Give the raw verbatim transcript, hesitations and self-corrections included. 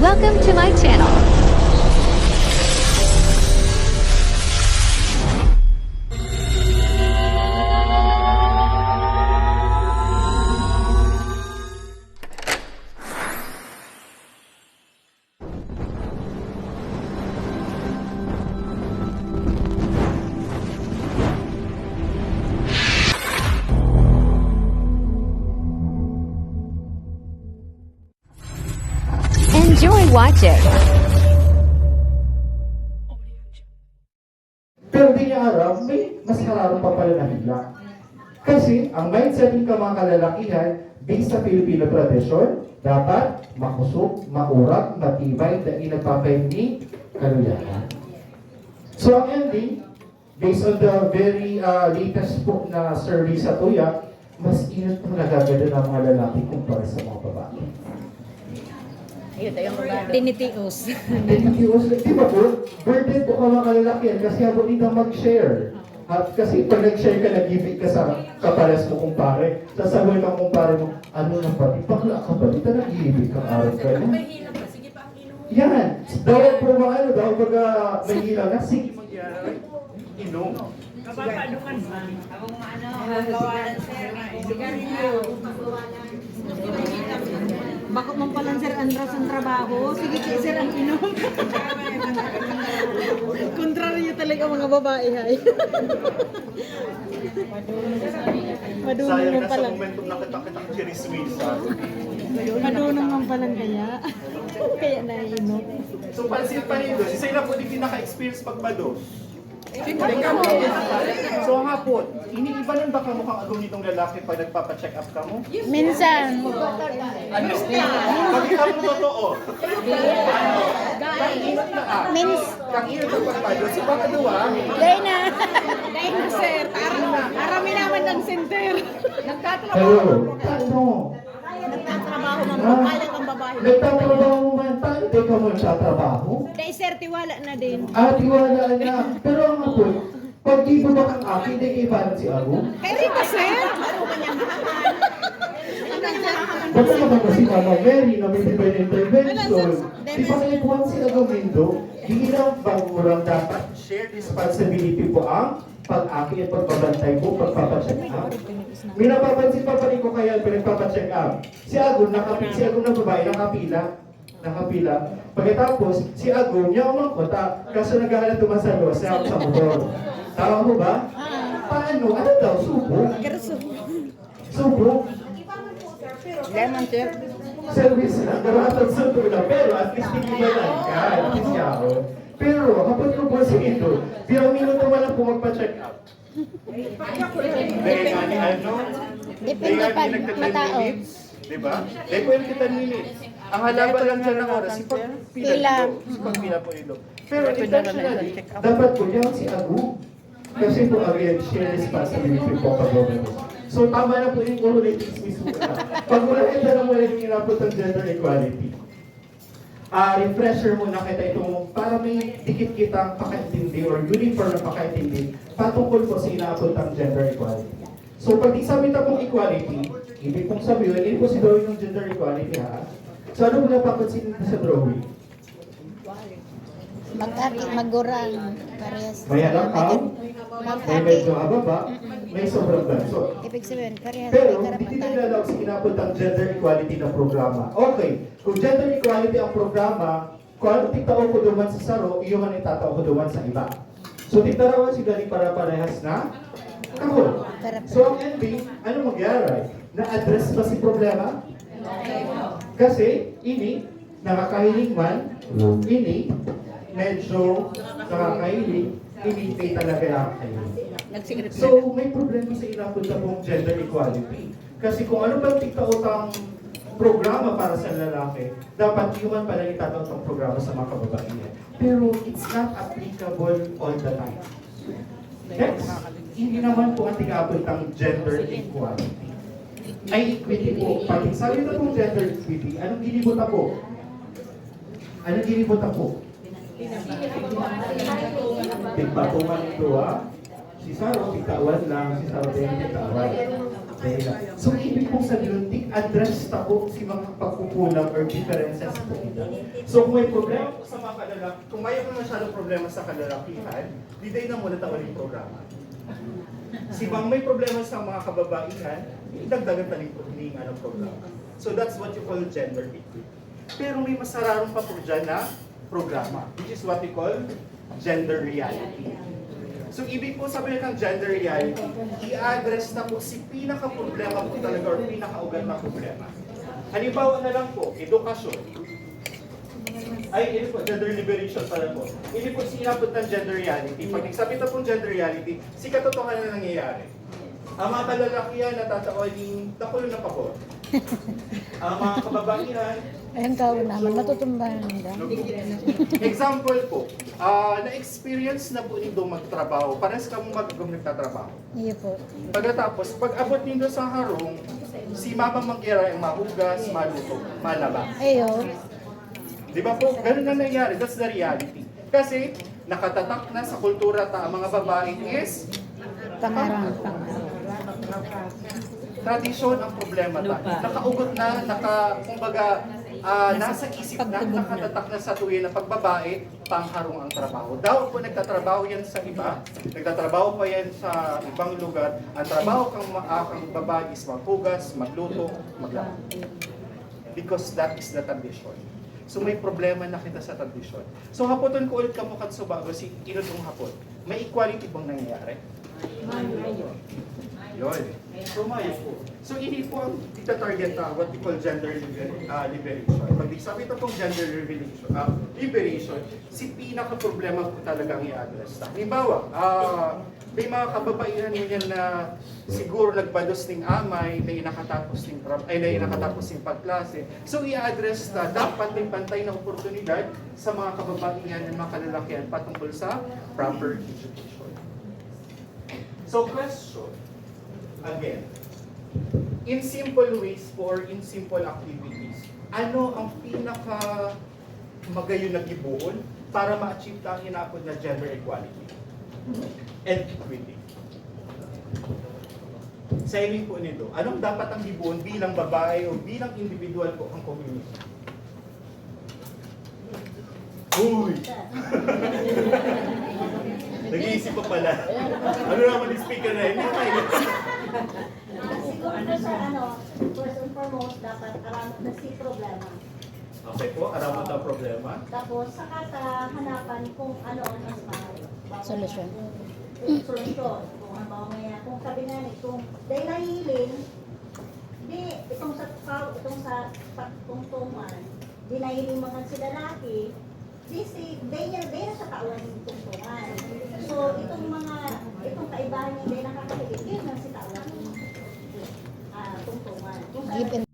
Welcome to my channel. Enjoy watching. Pero di niya aram, may mas hararo pa pala na hila. Kasi ang mindset ng mga kalalakihan, based sa Filipino tradisyon, dapat makusog, maurag, matibay, dai nagpapahingi kaluyahan. So ang ending, based on the very uh, latest po na survey sa tuya, mas init ang nagagada ng mga lalaki kumpara sa mga babae. Tinitios. Tinitios, di ba po? Burden po ka mga lalaki yan kasi habo nila mag-share. At kasi pag nag-share ka, nag-ibig ka sa kapares mo kumpare. Sasabihin ng kumpare mo, ano na pati, bakla ka ba? Di ka nag-ibig kang araw ka na. Yan. Daw po mga ano, daw baga may hila na, sige mangyari. Inom. Bako man pala, sir, andras ang trabaho. Sige, sir, ang inom. Kontraryo talaga mga babae, hay. Madunong man pala. Sa momentum na kita-kita ang chirismisa. Madunong man pala kaya. Kaya naiinom. So, pansin pa niyo, si Sina po di pinaka-experience pagbados. So hapon, iniiba ng baka mo kang agong nitong lalaki pag nagpapacheck up ka mo? Minsan. Ano? Pag ikaw mo totoo. Ano? Kainit na ah. Mins. Kainit na pagpado. Si baka duwa. Gay na. Gay na, sir. Para, para minaman ng center. Hello. Ano? Nagtatrabaho man, papayag ang babae. Nagtatrabaho man, paano di ka magtatrabaho? Dahil sir, tiwala na din. Ah, tiwala na. Pero ang hapon, pag di mo makakaki, di kaibahan si Ago. Kaya di ba, sir? Ano ba niya mahaman? Baka naman kasi Mama Mary na may divine intervention. Di ba kaya kuwan si Ago Mindo? Di lang pagurang dapat share responsibility po ang pag-aki at pagbabantay po, pagpapacheck up. May napapansin pa pa rin ko kaya pinagpapacheck up. Si Ago, nakapi, si Ago na babae, nakapila. Nakapila. Pagkatapos, si Ago, niya umangkot, ah, kaso naghahanap naman sa luwas, sa, sa motor. Tama po ba? Paano? Ano daw? Subo? Subo? Lemon, sir. Service na, dapat subo na, pero at least hindi ba lang ka? At least yaon. Pero, hapon ko po si Indo, di ang minuto wala po magpa-check up. Dahil nga ni ano? Depende pa, matao. Di ba? Dahil po yung kita nini. Ang halaban lang dyan ng oras, si pagpila po, si pagpila po nito. Pero intentionally, dapat po niya si Agu. Kasi po, again, share responsibility po pag government. So, tama na po yung ulo na yung chismis po na. Pag wala yung dala mo yung inapot ng gender equality. Ah, refresher muna kita itong para may dikit kitang pakaintindi or uniform na pakaintindi patungkol po sa inaabot ng gender equality. So, pag di sabi ta pong equality, ibig pong sabihin, hindi po si drawing ng gender equality, ha? So, ano po napapansin nito sa drawing? Mag-aki, magurang, parehas. May anak ka? May Mag-aki. Medyo ababa? May sobrang bansot. Ibig sabihin, parehas Pero, may hindi karapatan. nilalaw sa inaabot ng gender equality na programa. Okay, kung gender equality ang programa, kung ano tigtao ko duman sa saro, iyo man itatao ko duman sa iba. So, tigtarawan sila ni para parehas na kahon. So, ang ending, ano mangyari? Na-address ba si problema? Kasi, ini, nakakahiling man, ini, medyo nakakahiling, ini, may talaga nakakahiling. So, may problema sa inapod na pong gender equality. Kasi kung ano bang tigtaot ang programa para sa lalaki, dapat human pala itataot ang programa sa mga kababaihan. Pero it's not applicable all the time. Next, hindi naman po ang tigapon ng gender equality. Ay, equity po. Pag sabi na pong gender equity, anong ginibot ako? Anong ginibot ako? Tigpatungan ito, ha? Si Saro, tigtawan lang. Si Saro, din tigtawan. So, ibig pong sabihin, di address ta po si mga pagkukulang or differences po nila. So, kung may problema po sa mga kalalaki, kung may masyadong problema sa kalalakihan, di tayo na muna taon yung programa. Si bang may problema sa mga kababaihan, idagdagan ta ning, ning, ano, programa. So, that's what you call gender equity. Pero may mas hararong pa po dyan na programa, which is what we call gender reality. So, ibig po sabihin ng gender reality, i-address na po si pinaka-problema po talaga or pinaka-ugat na problema. Halimbawa na lang po, edukasyon. Ay, ini po, gender liberation pala po. Ini po si inabot ng gender reality. Pag nagsabi na pong gender reality, si katotohanan na nangyayari. Ang mga kalalakihan natatawan ning dakulo na pabor. Ang mga kababaihan, Ayun, tao naman, matutumbahan nila. Example po, ah, na-experience na po nindo magtrabaho. Parehas kamo mag-, nagtatrabaho. Iyo po. Pagkatapos, pag abot nindo sa harong, si mama mangyayari ang mahugas, maluto, malaba. Ayo. Di ba po? Ganun na nangyayari. That's the reality. Kasi nakatatak na sa kultura ta, ang mga babae is Pangarang, pangarang. Tradisyon ang problema ta. Nakaugot na, naka, kumbaga, ah, nasa isip na, nakatatak na sa tuya na pagbabae, pangharong ang trabaho. Daw po nagtatrabaho yan sa iba, nagtatrabaho pa yan sa ibang lugar, ang trabaho kang, ma- ah, kang babae is maghugas, magluto, maglaba. Because that is the tradition. So may problema na kita sa tradisyon. So hapoton ko ulit kamo kan subago si inutong hapot. May equality bang nangyayari? Yun. So mayo po. So ini po ang ita-target na what we call gender liber- ah, liberation. Pag sabi ito pong gender revelation, ah, liberation, si pinaka-problema po talaga ang i-address na. Halimbawa, ah, may mga kababaihan niyan na siguro nagbados ning amay, na nakatapos ning trab- ay, na nakatapos ning pagklase. So i-address na dapat may pantay na oportunidad sa mga kababaihan at mga kalalakihan patungkol sa proper education. So question, again, in simple ways po or in simple activities, ano ang pinaka magayon na gibohon para ma-achieve ta ang inaapod na gender equality and equity? Sa ining po nito, anong dapat ang gibohon bilang babae o bilang individual po ang community? Uy! Nag-iisip pa pala. Ano naman yung speaker na yun? Hindi tayo. Ah, siguro po sa ano, first and foremost, dapat alam na si problema. Okay po, aram mo ang problema. Tapos, saka ta hanapan kung ano ang mas mahal. Solusyon. Kung solusyon. Kung halimbawa nga, kung sabi nga ni, kung dahil nahihiling, di, itong sa tao, itong sa pagtungtungan, di nahihiling man si lalaki, di si, di niya, di na sa tawan yung tungtungan. So, itong mga, itong kaibahan niya, di nakakahiling, yun lang si tawan yung ah, tungtungan. Kung sa- Give and